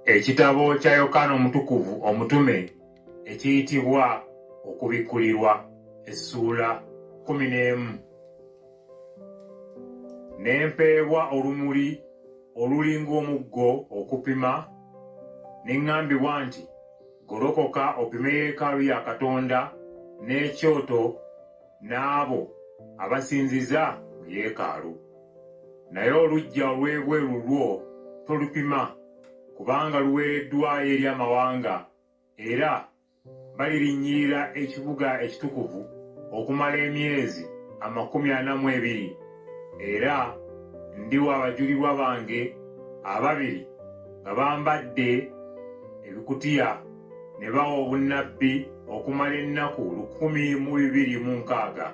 Ekitabo kya Yokaana Omutukuvu Omutume ekiyitibwa Okubikkulirwa, essuula 11. Ne mpeebwa olumuli oluli ng'omuggo okupima, ne ŋŋambibwa nti, Golokoka opime yeekaalu ya Katonda n'ekyoto n'abo abasinziza mu yeekaalu. Naye oluggya olw'ebweru lwo tolupima, kubanga luweereddwayo eri amawanga, era balirinnyirira ekibuga ekitukuvu okumala emyezi 42. Era ndiwa abajulirwa bange ababiri nga bambadde ebikutiya ne bawa obunnabbi okumala ennaku 1260.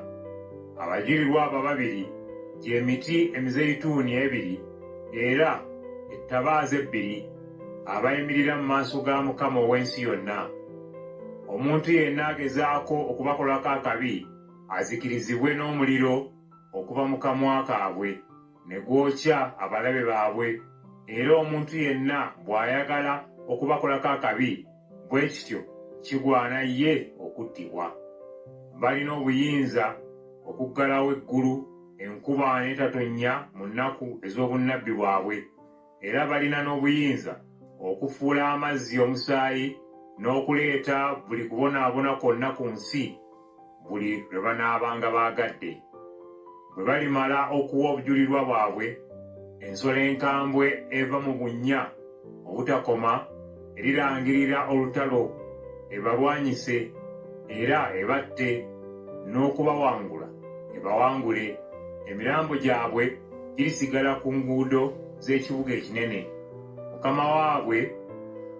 Abajulirwa abo ababiri gy'emiti emizeyituuni ebiri era ettabaaza ebbiri, abayimirira mu maaso ga Mukama ow'ensi yonna. Omuntu yenna agezaako okubakolako akabi azikirizibwe n'omuliro okuva mu kamwa kaabwe, ne gwokya abalabe baabwe, era omuntu yenna bw'ayagala okubakolako akabi, bwe kityo kigwana ye okuttibwa. Balina obuyinza okuggalawo eggulu enkuba n'etatonnya mu nnaku ez'obunnabbi bwabwe, era balina n'obuyinza okufuula amazzi omusaayi n'okuleeta buli kubonaabona kwonna ku nsi buli lwe banaabanga baagadde. Bwe balimala okuwa obujulirwa bwabwe, ensolo enkambwe eva mu bunnya obutakoma erirangirira olutalo ebalwanyise era ebatte n'okubawangula ebawangule. Emirambo gyabwe girisigala ku nguudo z'ekibuga ekinene, Mukama waabwe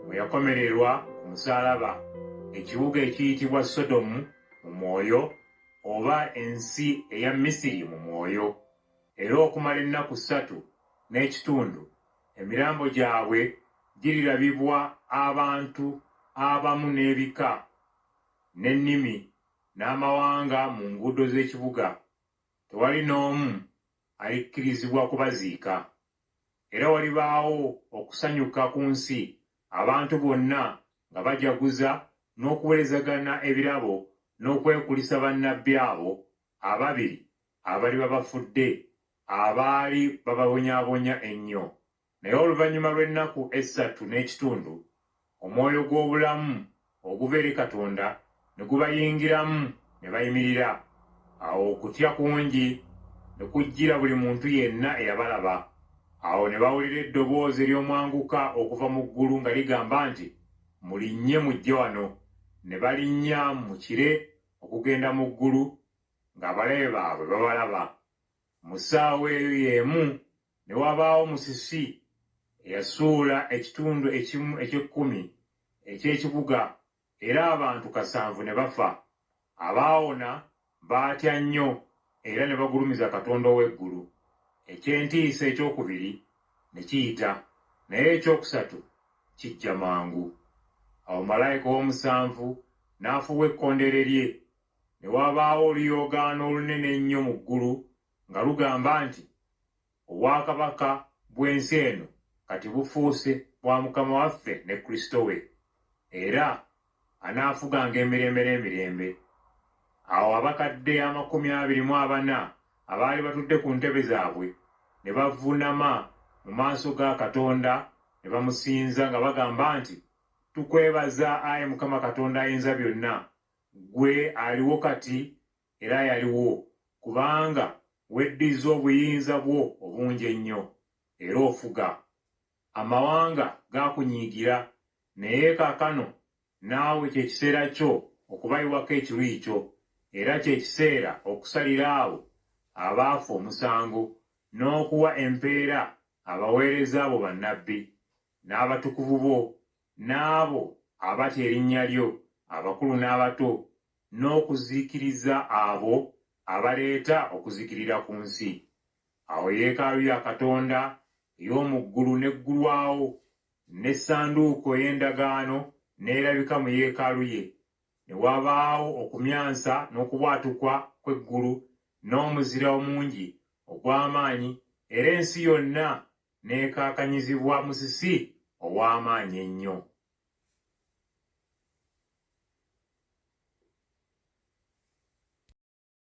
mwe yakomererwa ku musaalaba, ekibuga ekiyitibwa Sodomu mu mwoyo oba ensi eya Misiri mu mwoyo. Era okumala ennaku ssatu n'ekitundu emirambo gyabwe girirabibwa abantu abamu n'ebika n'ennimi n'amawanga mu nguudo z'ekibuga. Tewali n'omu alikkirizibwa kubaziika. Era walibaawo okusanyuka ku nsi, abantu bonna nga bajaguza n'okuweerezagana ebirabo n'okwekulisa bannabbi abo ababiri abaliba bafudde, abaali bababonyaabonya ennyo. Naye oluvannyuma lw'ennaku essatu n'ekitundu, omwoyo gw'obulamu oguva eri Katonda ne gubayingiramu ne bayimirira. Awo okutya kungi ne kujjira buli muntu yenna eyabalaba. Awo ne bawulira eddoboozi ery'omwanguka okuva mu ggulu nga ligamba nti, Mulinnye mujje wano. Ne balinnya mu kire okugenda mu ggulu ng'abalabe baabwe babalaba. Mu ssaawa eyo y'emu ne wabaawo musisi eyasuula ekitundu ekimu eky'ekkumi eky'ekibuga era abantu kasanvu ne bafa. Abaawona baatya nnyo era ne bagulumiza Katonda ow'eggulu. Eky'entiisa ekyokubiri ne kiyita, naye ekyokusatu kijja mangu. Awo malayika ow'omusanvu n'afuuwa ekkondeere lye, ne wabaawo oluyoogaano olunene ennyo mu ggulu nga lugamba nti, Obwakabaka bw'ensi eno kati bufuuse bwa Mukama waffe ne Kristo we, era anaafuganga emirembe n'emirembe. Awo abakadde 24 abaali batudde ku ntebe zaabwe ne bavuunama mu maaso ga Katonda ne bamusinza nga bagamba nti, Tukwebaza, Ayi Mukama Katonda Ayinzabyonna, ggwe aliwo kati era ayaliwo, kubanga weddizza obuyinza bwo obungi ennyo, era ofuga. Amawanga gaakunyiigira, naye kaakano naawe kye kiseera kyo okubayiwako ekiruyi kyo, era kye kiseera okusalira abo abaafa omusango, n'okuwa empeera abaweereza bo bannabbi, n'abatukuvu bo, n'abo abatya erinnya lyo, abakulu n'abato, n'okuzikiriza abo abaleeta okuzikirira ku nsi. Awo yeekaalu ya Katonda ey'omu ggulu n'eggulwawo, n'essanduuko ey'endagaano n'erabika mu yeekaalu ye. Ne wabaawo okumyansa n'okubwatuka kw'eggulu n'omuzira omungi ogw'amaanyi era ensi yonna n'ekaakanyizibwa musisi ow'amaanyi ennyo.